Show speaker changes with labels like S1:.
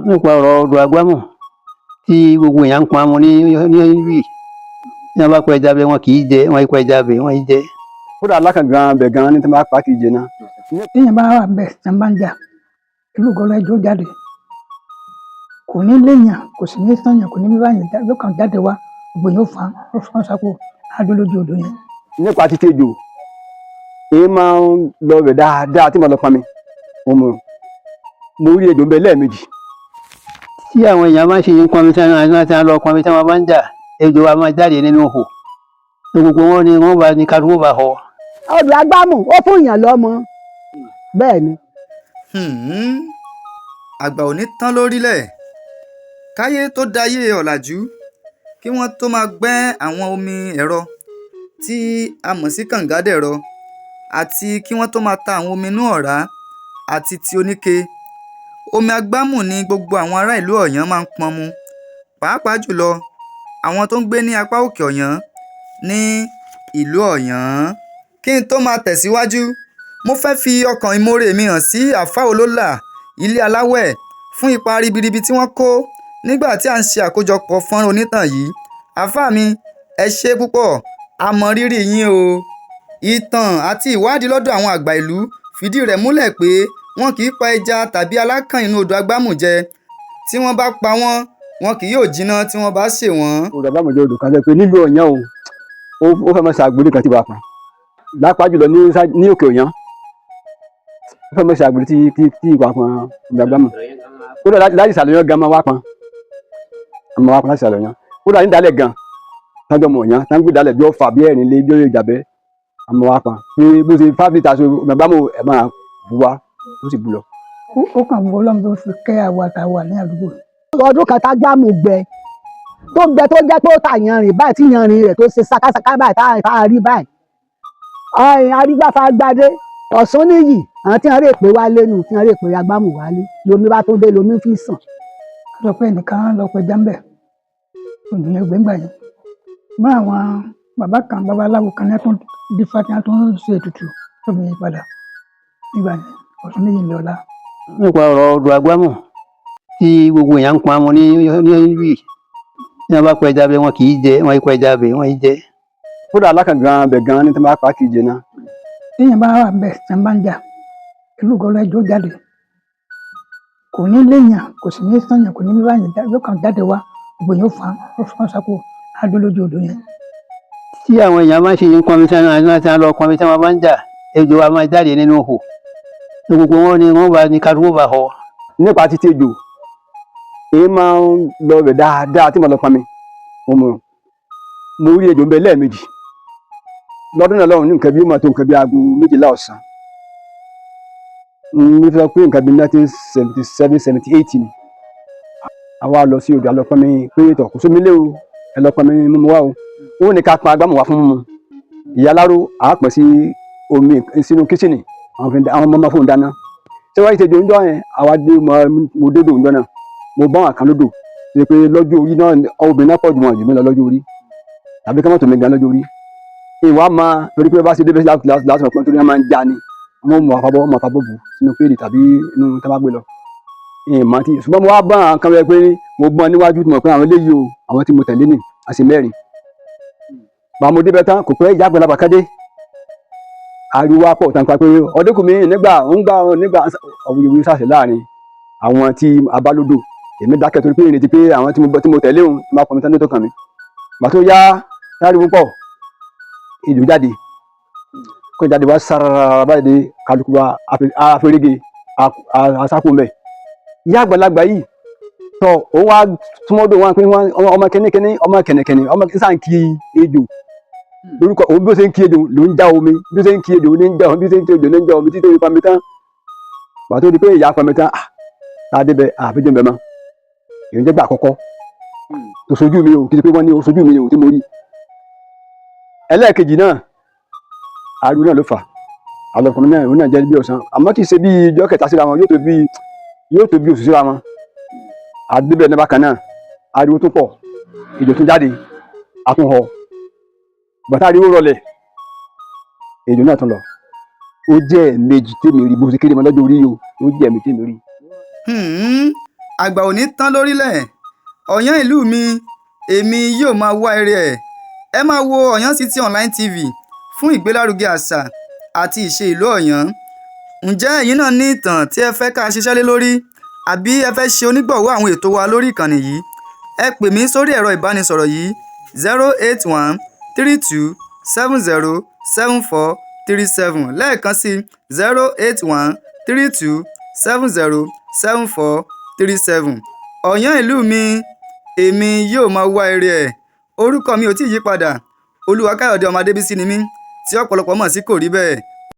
S1: Nípa ọ̀rọ̀ odò Àgbámọ̀ tí gbogbo èèyàn ń pọn mu ní ní bí wọ́n bá pa ẹja bẹ, wọn kì í jẹ, wọn kì í pa ẹja bẹ, wọn kì í jẹ.
S2: Kódà alákàn gan bẹ̀ gan ní tí wọ́n bá pa kì í jẹ náà.
S3: Téèyàn bá wà bẹ́ẹ̀ tí wọ́n bá ń jà, ìlú gọlọ ẹjọ́ jáde, kò ní léèyàn, kò sì ní sànyàn, kò ní bí báyìí yóò kàn jáde wá, gbogbo yóò fà á, ó fọ́n sápò adó lójú odò yẹn.
S2: Nípa títí ejò, èyí máa ń lọ rẹ̀ dáadáa tí mo lọ pọn mi, mo mọ̀ mo rí ejò ń bẹ lẹ́ẹ̀mejì.
S1: Tí àwọn èèyàn bá ń ṣe ń pọnmi, tí wọ́n lọ pọnmi, tí wọ́n bá ń jà, ejò wa máa jáde nínú ihò ní gbogbo wọn ni wọ́n bá ní kálukú bá họ.
S4: Odò Àgbámù, ó fún yàn lọ́mọ, bẹ́ẹ̀ ni.
S5: Àgbà ò ní tán lórílẹ̀ káyé tó dayé ọ̀làjú, kí wọ́n tó máa gbẹ́ àwọn omi ẹ̀rọ tí a mọ̀ sí kàngádẹ̀rọ, àti kí wọ́n tó máa ta àwọn omi inú ọ̀rá àti ti oníke, omi Àgbámù ni gbogbo àwọn ará ìlú Ọ̀yán máa ń pọn mu, pàápàá jùlọ àwọn tó ń gbé ní apá òkè Ọ̀yán ní ìlú Ọ̀yán. Kí n tó máa tẹ̀síwájú, mo fẹ́ fi ọkàn ìmoore mi hàn sí Àáfàá Olólà Ilé Aláwẹ̀ fún ipa ribiribi tí wọ́n kó nígbà tí à ń ṣe àkójọpọ̀ fọ́nrán onítàn yìí. Àáfàá mi, ẹ ṣé púpọ̀, a mọ rírì yín o. Ìtàn àti ìwádìí lọ́dọ̀ àwọn àgbà ìlú fìdí rẹ̀ múlẹ̀ pé wọn kì í pa ẹja tàbí alákàn inú odò Àgbámù jẹ. Tí wọ́n bá pa wọ́n, wọn kì yóò jiná tí wọ́n bá sè wọ́n.
S2: Odò Àgbámù jẹ́ odò kan tó jẹ́ pé nílùú Ọ̀yán o, ó fẹ́ máa ṣàgbélé kan tí wàá pọn lápá jùlọ ní òkè Ọ̀yán, ó fẹ́ máa ṣàgbélé tí ìwà pọn odò Àgbámù. Kódà láti ìsàlẹ̀ Ọ̀yán gan máa wá pọn, máa wá pọn láti ìsàlẹ̀ Ọ̀yán. Kódà ní ìdálẹ̀ gan tájọ́ mọ̀ Ọ̀yán tá ń gbé ìdálẹ̀ bí Ọ̀fà, bí Ẹ̀rìnlé, bí Ìjàbẹ́, àmọ́ wá pọn pé bó ṣe 5 litres odò Àgbámù ẹ̀ máa bu wá, ó sì bu lọ.
S3: Ó kàn wọ Ọlọ́run tó fi kẹ́ àwa àtàwà ní àdúgbò.
S4: Ọdún kan tágbámù gbẹ, tó gbẹ, tó jẹ́ pé ó ta yanrìn báyìí, tí yanrìn rẹ̀ tó ṣe ṣakáṣaká báyìí, tá a rí báyìí, ọ̀hìn arígbáfa gbadé ọ̀sán níyì, àwọn tí wọ́n rè pé wálé nù, tí wọ́n rè pé Àgbámù wálé, lomi bá tó dé, lomi fi sàn.
S3: Wọ́n sọ pé ẹnìkan lọ pẹja ń bẹ̀, odò yẹn gbẹ̀ngbà yẹn mọ́. Àwọn bàbá kan, babaláwo kan ní, tún dífá tí wọ́n tún ṣe ètùtù tó fi yí padà nígbà yẹn. Ọ̀sán níyì ní ọ̀la.
S1: Nípa ọ̀rọ̀ odò Àgbámọ̀ tí gbogbo èèyàn ń pọn mu ní bí wọ́n bá pa ẹja bẹ, wọn kì í jẹ, wọn kì í pa ẹja bẹ, wọn kì í jẹ.
S2: Kódà alákàn gan bẹ̀ gan ní tí wọ́n bá pa kì í jẹ náà.
S3: Téèyàn bá wà bẹ́ẹ̀ tí wọ́n bá ń jà, ìlú gọlọ ẹjọ́ jáde, kò ní léèyàn, kò sì ní sànyàn, kò ní bí báyìí, yóò kàn jáde wá, gbogbo yóò fà á, ó fọ́n sápò adó lójú odò yẹn.
S1: Tí àwọn èèyàn bá ń ṣe ń pọnmi, tí wọ́n lọ pọnmi, tí wọ́n bá ń jà, ejò wa máa jáde nínú ihò ní gbogbo wọn ni wọ́n bá ní kálukú bá họ.
S2: Nípa títí ejò, èyí máa ń lọ rẹ̀ dáadáa tí mo lọ pọn mi, mo mọ̀ mo rí ejò ń bẹ lẹ́ẹ̀mejì lọ́dún náà lọ́hùn ní nǹkan bí ó máa tó nǹkan bí aago 12 ọ̀sán. Ní sọ pé nǹkan bí 1977, 78 ni àwa lọ sí odò àlọ́ pọn mi pé tọ̀ kò sómi lé o, ẹ lọ pọn mi mímu wá o. Ó ní ká pọn Agbámù wá fún mímu. Ìyá aláró àá pọn sí omi sínú kíṣìnì, àwọn ọmọ fóun dáná. Ṣé wáyé ṣe jòǹjọ yẹn, àwa dé, mo dé dòǹjọ náà, mo bá àwọn kan lódò ṣe pé lọ́jọ́ orí náà, obìnrin náà pọ̀ jù wọn jù mí lọ lọ́jọ́ orí, tàbí kí wọ́n tó mi gan lọ́jọ́ orí. Ìwà máa torí pé bá ṣe débẹ̀ láti mọ̀ pé torí wọ́n máa ń já ni, wọ́n mú àfabọ́, wọ́n mú àfabọ́ bù sínú péèlì tàbí inú tá bá gbé lọ. Ìmọ̀ tí ṣùgbọ́n mo wá bá àwọn kan rẹ pé mo gbọ́n níwájú tí mo pé àwọn eléyìí o, àwọn tí mo tẹ̀lé nì àti mẹ́rin. Bá mo débẹ̀ tán, kò pẹ́, ìyá àgbàlagbà kan dé, ariwo á pọ̀ tán pa pé ọdúnkùnmí nígbà ń gbà nígbà awuyewuye ṣàṣẹ láàrin àwọn tí a bá lódò. Èmi dákẹ́ torí pé ìrètí pé àwọn tí mo tẹ̀lé òun máa pọn mi tán ní tó kàn mí. Gbà tó yá, táriwo pọ̀, ejò jáde, kó jáde wá sára báyìí dé, kálukú wa àferege àsákò mbẹ. Ìyá àgbàlagbà yìí tọ òun wá súnmọ́dọ̀ wọn pé ọmọ kẹ́nìkẹ́nì, ọmọ kẹ̀nìkẹ̀nì, ọmọ sísà ń kí ejò lórúkọ òun. Bí ó ṣe ń kí ejò ló ń já omi, bí ó ṣe ń kí ejò ló ń já omi, bí ó ṣe ń kí ejò ló ń já omi, títí ó fi pọnmi tán. Gbà tó di pé ìyá pọnmi tán, tá a débẹ̀, àfijọ́ mbẹ mọ́. Èyí jẹ́ gbà àkọ́kọ́ tó sojú mi o, kì í ṣe pé wọ́n ní o sojú mi o tí mo rí. Ẹlẹ́ẹ̀kejì náà, ariwo náà ló fà àlọkùnrin náà, òun náà jẹ́ bí ọ̀sán, àmọ́ kì í ṣe bí ijọ́ kẹta síra wọn, yóò tó bí oṣù síra wọn. Àdébẹ̀ náà bákan náà, ariwo tó pọ̀, ejò tún jáde, àtúnhọ. Bàtà ariwo rọlẹ̀, ejò náà tún lọ. Ó jẹ́ ẹ̀ẹ̀mejì tèmi rí, bó ṣe kéré mọ́ lọ́jọ́ orí o, ó jẹ́ ẹ̀ẹ̀mejì tèmi rí.
S5: Àgbà ò ní tán lórílẹ̀. Ọ̀yán ìlú mi, èmi yóò máa wá ire ẹ̀. Ẹ máa wo Ọ̀yán City Online TV fún ìgbélárugẹ àṣà àti ìṣe ìlú Ọ̀yán. Ǹjẹ́ ẹ̀yin náà ní ìtàn tí ẹ fẹ́ ká ṣiṣẹ́ lé lórí, àbí ẹ fẹ́ ṣe onígbọ̀wọ́ àwọn ètò wa lórí ìkànnì yìí? Ẹ pè mí sórí ẹ̀rọ ìbánisọ̀rọ̀ yìí: 08132707437. Lẹ́ẹ̀kan sí, 08132707437. Ọ̀yán ìlú mi, èmi yóò máa wá ire ẹ̀. Orúkọ mi ò tíì yí padà. Olúwakáyọ̀dé ọmọ Adébísí ni mí, tí ọ̀pọ̀lọpọ̀ mọ̀ sí kò rí bẹ́ẹ̀.